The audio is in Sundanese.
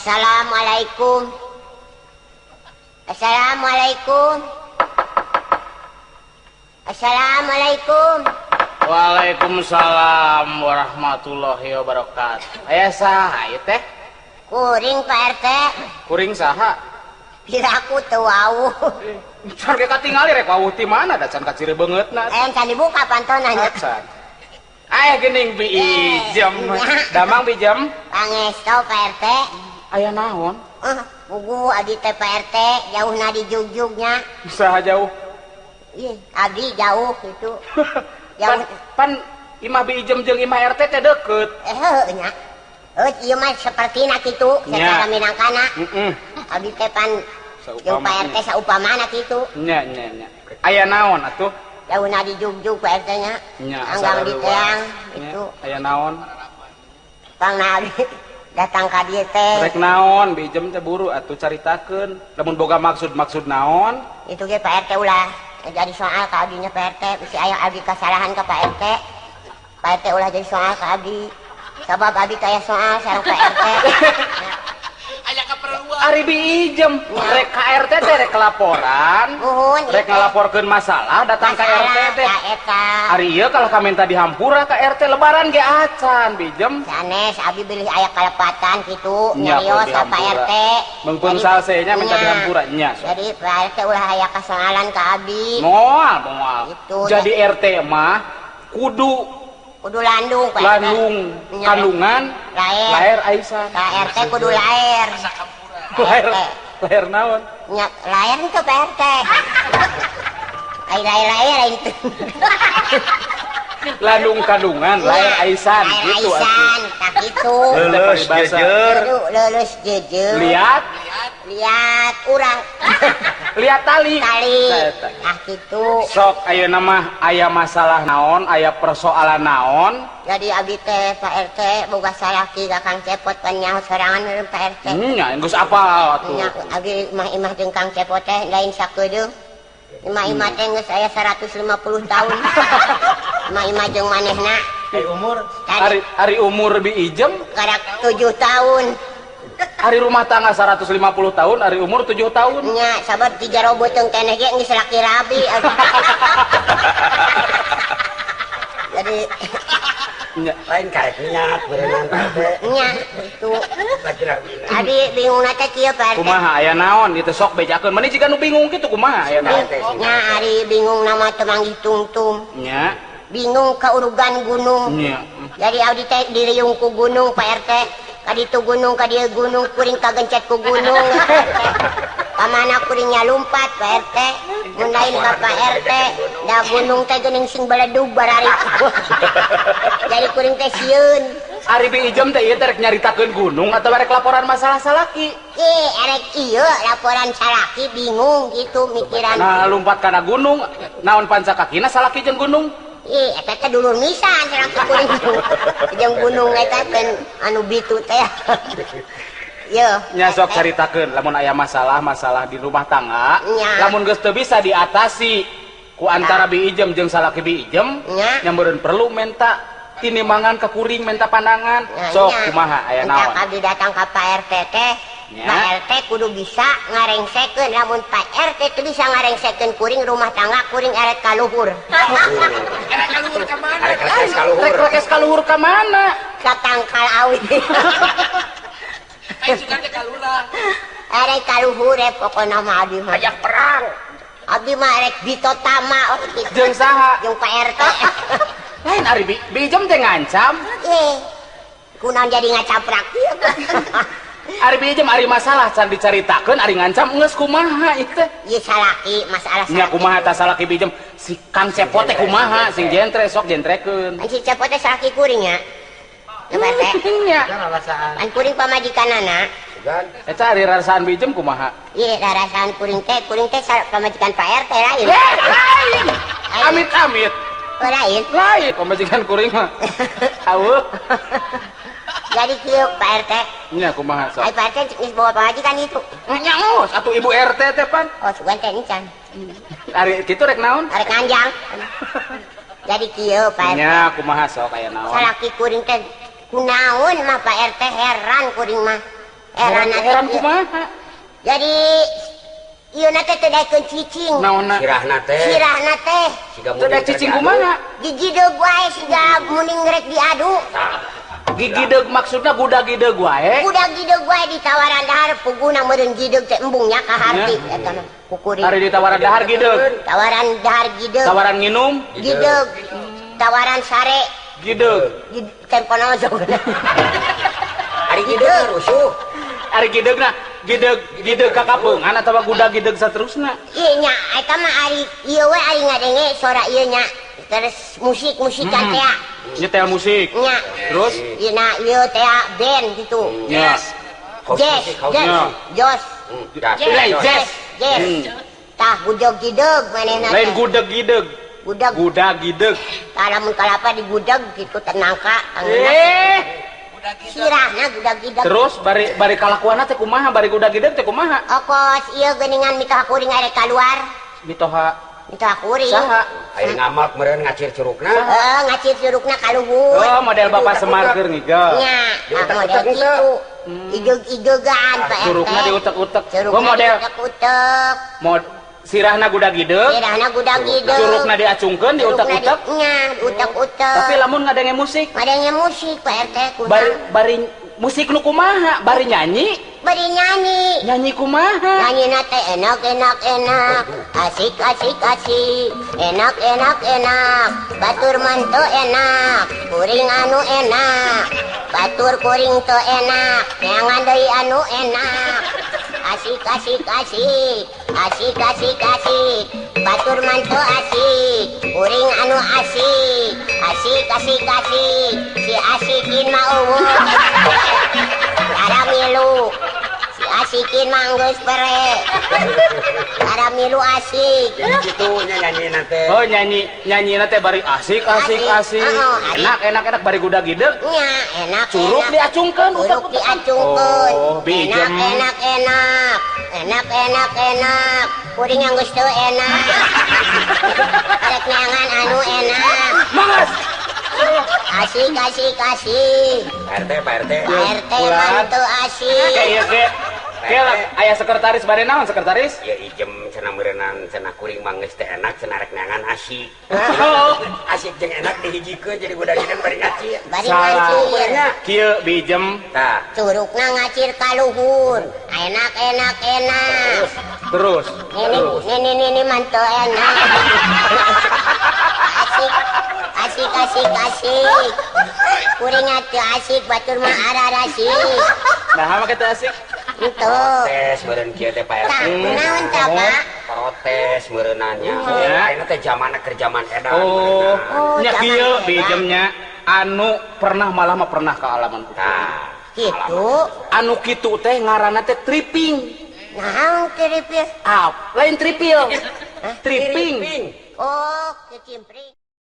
Assalamualaikum. Assalamualaikum. Assalamualaikum. Waalaikumsalam warahmatullahi wabarakatuh. Aya saha ieu teh? Kuring Pak RT. Kuring saha? Piraku teu wawuh. Can ge katingali rek wawuh ti mana da can kaciri beungeutna. Can dibuka pantona nya. Can. Aya geuning Bi Ijem. Damang Bi Ijem. Pangesto Pak RT. Aya naon? Puguh abdi teh Pak RT jauhna di jugjugnya. Saha jauh? Ih, abdi jauh gitu. Jauh. Pan imah Bi Ijem jeung imah RT teh deket. Heuh nya. Heuh ieu mah sapertina kitu secara minangkana. Heeh. Abdi teh pan jeung Pak RT saupamana kitu. Nya nya nya. Aya naon atuh? Jauhna di jugjug Pak RT nya. Anggang di teang itu. Aya naon? Pangna abdi datang ka dieu teh. Rek naon Bi Ijem teh buru atuh caritakeun. Lamun boga maksud-maksud naon? Itu ge Pak RT ulah jadi soal ka abdinya Pak RT, bisi aya abdi kasalahan ka Pak RT. Pak RT ulah jadi soal ka abdi. Sabab abdi teh aya soal sareng Pak RT. Aya kaperluan. Ari Bi Ijem rek ka RT teh rek laporan. Rek ngalaporkeun masalah datang ka RT teh. Ari ieu kalah ka minta dihampura ka RT lebaran ge acan Bi Ijem. Sanes abdi bilih aya kalepatan kitu nyarios ka Pak RT. Mengpeun salse nya minta dihampura nya. Jadi Pak RT ulah aya kasoalan ka abdi. Moal moal. Jadi RT mah kudu landung Pak RT. Landung kandungan laer aisan. Pak RT kudu laer. Laer laer naon? Nya laer teu Pak RT. Ai laer lain teu. Landung kandungan laer aisan gitu atuh. Tah kitu. Leuleus jeujeur. Leuleus jeujeur. Lihat lihat urang. Lihat tali. Tali. Tah kitu. Sok ayeuna mah aya masalah naon, aya persoalan naon. Jadi abdi teh Pak RT boga salaki ka Kang Cepot pan nyaho sorangan meureun Pak RT. Nya geus apal atuh. Nya abdi imah-imah jeung Kang Cepot teh lain sakedeung. Imah-imah teh geus aya 150 tahun. Imah-imah jeung manehna. Ari umur? Ari umur Bi Ijem karak 7 tahun. Ari rumah tangga 150 tahun, ari umur 7 tahun. Nya, sabab ti jaro beuteung keneh ge geus laki rabi. Jadi nya lain karek niat berenang teh. Nya, itu. Laki rabi. Abi bingungna teh kieu Pak RT. Kumaha aya naon ieu teh sok bejakeun. Meni jiga nu bingung kitu kumaha aya naon? Nya ari bingung mah teu manggih tungtung. Nya. Bingung ka urugan gunung. Nya. Jadi abdi teh diriung ku gunung Pak RT. Ka ditu gunung ka dieu gunung kuring kagencet ku gunung. Ka mana kuringnya lumpat Pak RT. Mun lain ka Pak RT, da gunung teh geuning sing beledug barari. Jadi kuring teh sieun. Ari Bi Ijem teh ieu teh rek nyaritakeun gunung atawa rek laporan masalah salaki? Ih, erek ieu laporan salaki bingung gitu mikiran. Nah, lumpat kana gunung, naon panca kakina salaki jeung gunung? Ih, eta teh dulur misan salaki kuring jeung gunung eta teh anu bitu teh. Yo. Nya sok caritakeun lamun aya masalah-masalah di rumah tangga, lamun geus teu bisa diatasi ku antara Bi Ijem jeung salaki Bi Ijem, nya meureun perlu menta tinimangan ka kuring menta pandangan. Sok kumaha aya naon? Entah abdi datang ka Pak RT teh, Pak RT kudu bisa ngarengsekeun. Lamun Pak RT teu bisa ngarengsekeun kuring rumah tangga kuring erek ka luhur. Erek ka luhur ka mana? Rek rekes ka luhur ka mana? Ka tangkal awi. Ai sugan teh ka lurah. Erek ka luhur pokona mah abdi mah. Ajak perang. Abdi mah erek bitotama jeung saha? Jeung Pak RT. Lain ari Bi Ijem teh ngancam. Kunaon jadi ngacaprak ieu. Ari Bi Ijem ari masalah can dicaritakeun ari ngancam geus kumaha ieu teh? Ieu salaki masalah salaki. Nya kumaha tah salaki Bi Ijem? Si Kang Cepot teh kumaha sing jentre sok jentrekeun. Si Cepot teh salaki kuring nya. Nya Pak RT. Nya. Pan kuring pamajikanana. Eta ari rarasaan Bi Ijem kumaha? Ieu rarasaan kuring teh pamajikan Pak RT lain. Lain. Amit-amit. Oh, lain. Lain pamajikan kuring mah. Aweuh. Jadi kieu Pak RT. Nya kumaha sok? Ai Pak RT geus bawa pamajikan itu. Nya geus atuh ibu RT teh pan. Oh, sugan teh encan. Ari kitu rek naon? Arek nganjang. Jadi kieu Pak RT. Nya kumaha sok aya naon? Salaki kuring teh kunaon mah Pak RT heran kuring mah. Heran heran kumaha? Jadi ieu na teh teu daekeun cicing. Naonna? Sirahna teh. Sirahna teh. Teu daek cicing kumaha? Gigideg wae siga muning rek diadu. Gigideg maksudna guda-gideg wae. Guda-gideg wae ditawaran dahar puguna meureun gideg teh embungnya ka harti eta mah kukuring. Ari ditawaran dahar gideg. Tawaran dahar gideg. Tawaran nginum gideg. Tawaran sare gideg. Tempo naon sok. Ari gideg rusuh. Ari gidegna gideg gideg ka kapeungan atawa guda gideg saterusna. Ieu nya eta mah ari ieu we ari ngadenge sora ieu nya. Terus musik-musikan teh. Nyetel musik. Nya. Terus dina ieu teh band gitu. Nya. Jazz, jazz, jazz, jazz. Tah gudeg gideg manehna. Lain gudeg gideg. Gudeg. Guda gideg. Tah lamun kalapa digudeg kitu teh nangka. Sirahna gudag gideg. Terus bari bari kalakuanna teh kumaha? Bari gudag gideg teh kumaha? Okos ieu geuningan mitoha kuring arek kaluar. Mitoha mitoha kuring. Saha? Aya ngamak meureun ngacir curugna. Heeh, ngacir curugna ka luhur. Oh, model Bapak Semar keur ngigel. Nya, model kitu. Igeg-igegan Pak RT. Curugna diutek-utek. Oh, model utek-utek. Mod sirahna gudag gideg. Sirahna gudag gideg. Curugna diacungkeun diutek-utek. Nya, diutek-utek. Tapi lamun ngadenge musik? Ngadenge musik Pak RT kumaha? Bari musik nu kumaha? Bari nyanyi? Bari nyanyi. Nyanyi kumaha? Nyanyina teh enak enak enak. Asik asik asik. Enak enak enak. Batur mah teu enak. Kuring anu enak. Batur kuring teu enak. Neangan deui anu enak. Asik asik asik. Asik asik asik. Batur mah teu asik. Kuring anu asik. Asik asik asik. Si asikin mah eueuh. Tara milu. Si asikin mah geus bere. Tara milu asik. Jadi kitu nya nyanyina teh. Oh, nyanyi nyanyina teh bari asik asik asik. Enak enak enak bari gudag gideg. Nya, enak. Curug diacungkeun, curug diacungkeun. Oh, enak enak enak. Enak enak enak. Kuring geus teu enak. Arek neangan anu enak. Mangas. Asik asik asik. Pak RT, Pak RT. Pak RT mah teu asik. Kayak ge. Kayak aya sekretaris bade naon sekretaris? Ya ijem cenah meureunnan cenah kuring mah geus teu enak cenah rek neangan asik. Asik jeung enak dihijikeun jadi gudag gideg bari ngacir. Bari ngacir. Kieu bijem. Tah. Curugna ngacir ka luhur. Enak enak enak. Terus. Nini nini nini mah teu enak. Asik. Asik asik asik. Kuring teu asik batur mah ararasik. Nah, mah teu asik. Henteu. Protes meureun kieu teh Pak RT. Naon tah, Pak? Protes meureunannya. Ayeuna teh zamanna keur zaman edan. Oh, nya kieu bijemnya anu pernah malah mah pernah kaalaman ku. Tah, kitu. Anu kitu teh ngaranna teh tripping. Naon tripping? Ah, lain tripil. Tripping. Oh, kecimpring.